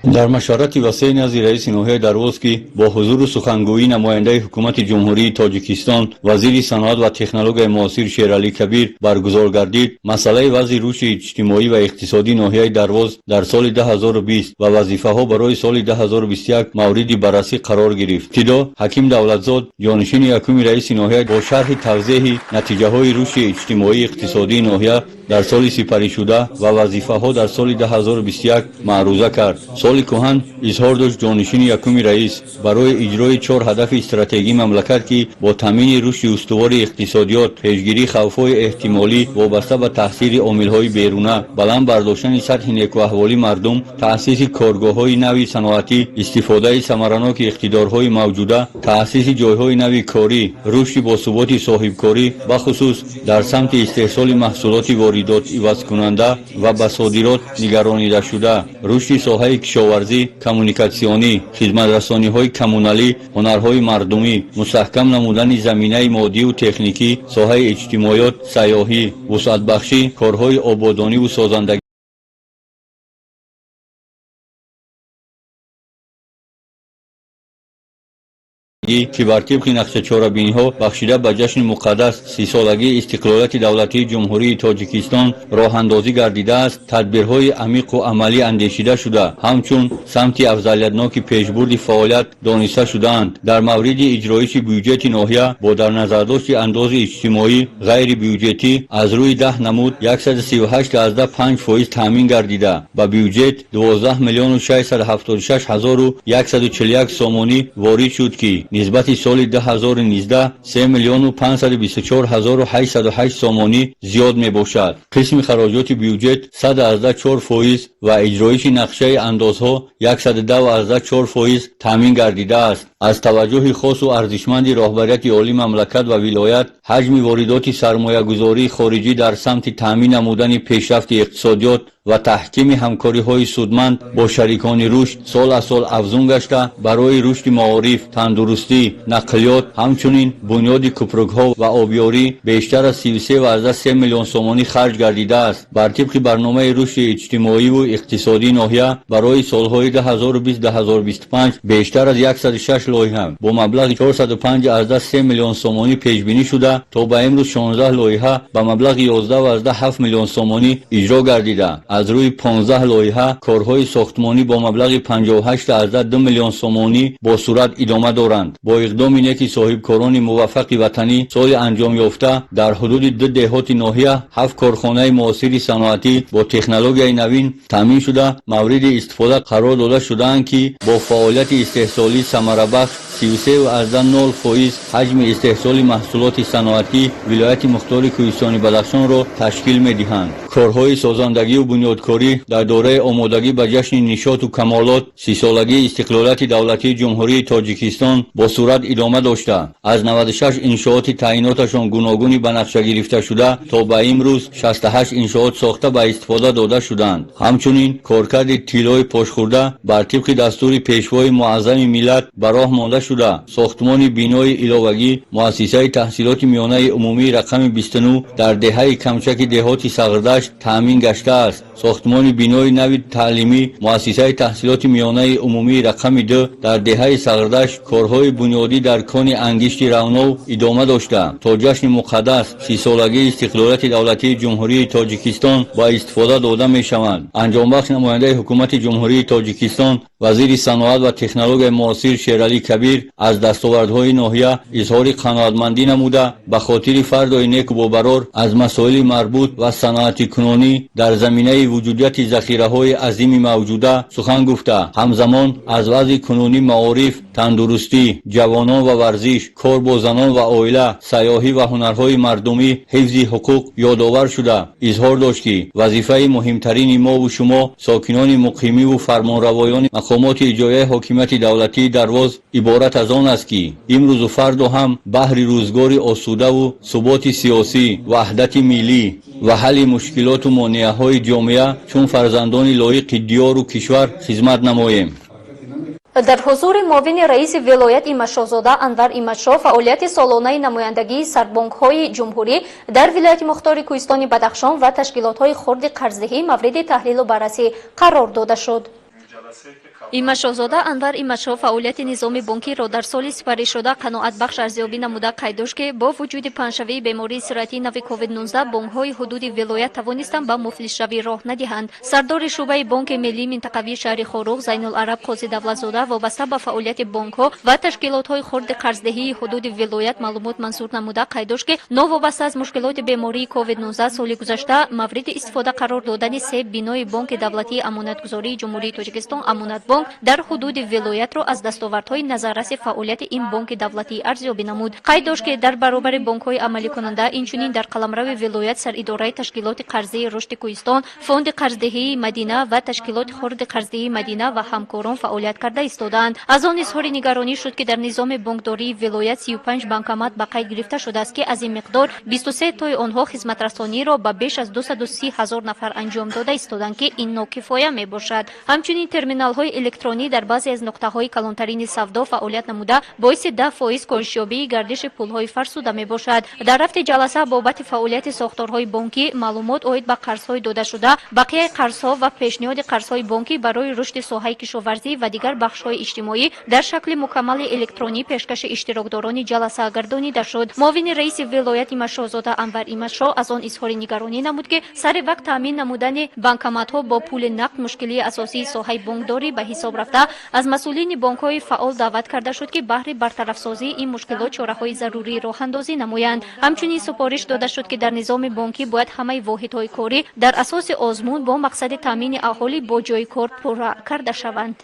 Дар машварати васеъ назди раиси ноҳияи Дарвоз, ки бо ҳузуру сухангӯии намояндаи ҳукумати Ҷумҳурии Тоҷикистон, вазири саноат ва технологияи муосир Шералӣ Кабир баргузор гардид, масъалаи вазъи рушди иҷтимоӣ ва иқтисодии ноҳияи Дарвоз дар соли 2020 ва вазифаҳо барои соли 2021 мавриди баррасӣ қарор гирифт. Ибтидо Ҳаким Давлатзод, ҷонишини якуми раиси ноҳия, бо шарҳи тавзеҳи натиҷаҳои рушди иҷтимоии иқтисодии ноҳия дар соли сипаришуда ва вазифаҳо дар соли 2021 маъруза кард. Соли кӯҳан, изҳор дошт ҷонишини якуми раис, барои иҷрои чор ҳадафи стратегии мамлакат, ки бо таъмини рушди устувори иқтисодиёт, пешгирии хавфҳои эҳтимолӣ вобаста ба таъсири омилҳои беруна, баланд бардоштани сатҳи некуаҳволии мардум, таъсиси коргоҳҳои нави саноатӣ, истифодаи самараноки иқтидорҳои мавҷуда, таъсиси ҷойҳои нави корӣ, рушди босуботи соҳибкорӣ, бахусус дар самти истеҳсоли маҳсулоти воридот ивазкунанда ва ба содирот нигаронидашуда, рушди соҳаи кишоварзӣ, коммуникатсионӣ, хизматрасониҳои коммуналӣ, ҳунарҳои мардумӣ, мустаҳкам намудани заминаи моддиву техникӣ, соҳаи иҷтимоиёт, сайёҳӣ, вусъатбахшӣ, корҳои ободониву созандагӣ ки бар тибқи нақшачорабиниҳо бахшида ба ҷашни муқаддас 30-солагии истиқлолияти давлатии Ҷумҳурии Тоҷикистон роҳандозӣ гардидааст, тадбирҳои амиқу амалӣ андешида шуда, ҳамчун самти афзалиятноки пешбурди фаъолият дониста шудаанд. Дар мавриди иҷроиши бюҷети ноҳия бо дар назардошти андози иҷтимоӣ ғайрибюҷетӣ аз рӯи 10 намуд 138,5% таъмин гардида, ба бюҷет 12 миллиону 676 ҳазору 141 сомонӣ ворид шуд, ки нисбати соли 2019 3 миллиону 524 ҳазору 808 сомонӣ зиёд мебошад. Қисми хароҷоти бюҷет 100,4% ва иҷроиши нақшаи андозҳо 110,4% таъмин гардидааст. Аз таваҷҷӯҳи хосу арзишманди роҳбарияти олии мамлакат ва вилоят, ҳаҷми воридоти сармоягузории хориҷӣ дар самти таъмин намудани пешрафти иқтисодиёт ва таҳкими ҳамкориҳои судманд бо шарикони рушд сол аз сол афзун гашта, барои рушди маориф, тандурустӣ, нақлиёт, ҳамчунин бунёди кӯпрукҳо ва обёрӣ бештар аз 33,3 миллион сомонӣ харҷ гардидааст. Бар тибқи барномаи рушди иҷтимоиву иқтисодии ноҳия барои солҳои 2020-2025 бештар аз 106 лоиҳа бо маблағи 405,3 миллион сомонӣ пешбинӣ шуда, то ба имрӯз 16 лоиҳа ба маблағи 11,7 миллион сомонӣ иҷро гардида, аз рӯи 15 лоиҳа корҳои сохтмонӣ бо маблағи 58,2 миллион сомонӣ бо суръат идома доранд. Бо иқдоми неки соҳибкорони муваффақи ватанӣ соли анҷомёфта дар ҳудуди ду деҳоти ноҳия ҳафт корхонаи муосири саноатӣ бо технологияи навин таъмин шуда, мавриди истифода қарор дода шудаанд, ки бо фаъолияти истеҳсолии самарабахш 33,0% ҳаҷми истеҳсоли маҳсулоти саноатӣ вилояти мухтори Кӯҳистони Бадахшонро ташкил медиҳанд. Корҳои созандагиву бунёдкорӣ дар доираи омодагӣ ба ҷашни нишоту камолот 30-солагии истиқлолияти давлатии Ҷумҳурии Тоҷикистон бо суръат идома дошта, аз 96 иншооти таъиноташон гуногуни ба нақша гирифташуда то ба имрӯз 68 иншоот сохта ба истифода дода шуданд. Ҳамчунин коркарди тиллои пошхӯрда бар тибқи дастури Пешвои муаззами миллат ба роҳ монда шуда, сохтмони бинои иловагӣ муассисаи таҳсилоти миёнаи умумии рақами 29 дар деҳаи Камчаки деҳоти Сағрдашт таъмин гаштааст. Сохтмони бинои нави таълимӣ муассисаи таҳсилоти миёнаи умумии рақами 2 дар деҳаи Сағрдашт, корҳои бунёдӣ дар кони ангишти Равнов идома дошта, то ҷашни муқаддас 30-солагии истиқлолияти давлатии Ҷумҳурии Тоҷикистон ба истифода дода мешаванд. Анҷомбахш намояндаи ҳукумати Ҷумҳурии Тоҷикистон, вазири саноат ва технологияи муосир Шералӣ Кабир аз дастовардҳои ноҳия изҳори қаноатмандӣ намуда, ба хотири фардои неку бобарор аз масоили марбут ва саноатикунонӣ дар заминаи вуҷудияти захираҳои азими мавҷуда сухан гуфта, ҳамзамон аз вазъи кунунӣ маориф, тандурустӣ, ҷавонон ва варзиш, кор бо занон ва оила, сайёҳӣ ва ҳунарҳои мардумӣ, ҳифзи ҳуқуқ ёдовар шуда, изҳор дошт, ки вазифаи муҳимтарини мову шумо, сокинони муқимиву фармонравоёни мақомоти иҷроияи ҳокимияти давлатии Дарвоз, иборат аз он аст, ки имрӯзу фардо ҳам баҳри рӯзгори осудаву суботи сиёсӣ, ваҳдати миллӣ ва ҳалли мушкилоту монеаҳои ҷомеа чун фарзандони лоиқи диёру кишвар хизмат намоем. Дар ҳузури муовини раиси вилоят Имашозода Анвар Имашо фаъолияти солонаи намояндагии сарбонкҳои ҷумҳурӣ дар вилояти мухтори Кӯҳистони Бадахшон ва ташкилотҳои хурди қарздиҳӣ мавриди таҳлилу баррасӣ қарор дода шуд. Имашозода Анвар Имашо фаъолияти низоми бонкиро дар соли сипаришуда қаноатбахш арзёбӣ намуда, қайд дошт, ки бо вуҷуди паҳншавии бемории сироятии нави COVID-19 бонкҳои ҳудуди вилоят тавонистанд ба муфлисшавӣ роҳ надиҳанд. Сардори шӯъбаи Бонки миллии минтақавии шаҳри Хоруғ Зайнулараб Қозидавлатзода вобаста ба фаъолияти бонкҳо ва ташкилотҳои хурди қарздиҳии ҳудуди вилоят маълумот манзур намуда, қайд дошт, ки новобаста аз мушкилоти бемории COVID-19 соли гузашта мавриди истифода қарор додани се бинои Бонки давлатии амонатгузории Ҷумҳурии Тоҷикистон «Амонатбонк» дар ҳудуди вилоятро аз дастовардҳои назарраси фаъолияти ин бонки давлатӣ арзёбӣ намуд. Қайд дошт, ки дар баробари бонкҳои амаликунанда инчунин дар қаламрави вилоят Саридораи ташкилоти қарзии рушди Кӯҳистон, Фонди қарздиҳии Мадина ва ташкилоти хурди қарздиҳии Мадина ва ҳамкорон фаъолият карда истодаанд. Аз он изҳори нигаронӣ шуд, ки дар низоми бонкдории вилоят 35 банкомат ба қайд гирифта шудааст, ки аз ин миқдор 23 тои онҳо хизматрасониро ба беш аз 230 ҳазор нафар анҷом дода истоданд, ки ин нокифоя мебошад. Ҳамчунин терминалҳои электронӣ дар баъзе аз нуқтаҳои калонтарини савдо фаъолият намуда, боиси 10% коҳишёбии гардиши пулҳои фарсуда мебошад. Дар рафти ҷаласа бобати фаъолияти сохторҳои бонкӣ маълумот оид ба қарзҳои додашуда, бақияи қарзҳо ва пешниҳоди қарзҳои бонкӣ барои рушди соҳаи кишоварзӣ ва дигар бахшҳои иҷтимоӣ дар шакли мукаммали электронӣ пешкаши иштирокдорони ҷаласа гардонида шуд. Муовини раиси вилоят Имашозода Анвар Имашо аз он изҳори нигаронӣ намуд, ки сари вақт таъмин намудани банкоматҳо бо пули нақд мушкилии асосии соҳаи бонкдорӣ ба ҳисоб рафта, аз масъулини бонкҳои фаъол даъват карда шуд, ки баҳри бартарафсозии ин мушкилот чораҳои зарурӣ роҳандозӣ намоянд. Ҳамчунин супориш дода шуд, ки дар низоми бонкӣ бояд ҳамаи воҳидҳои корӣ дар асоси озмун бо мақсади таъмини аҳолӣ бо ҷойи кор пурра карда шаванд.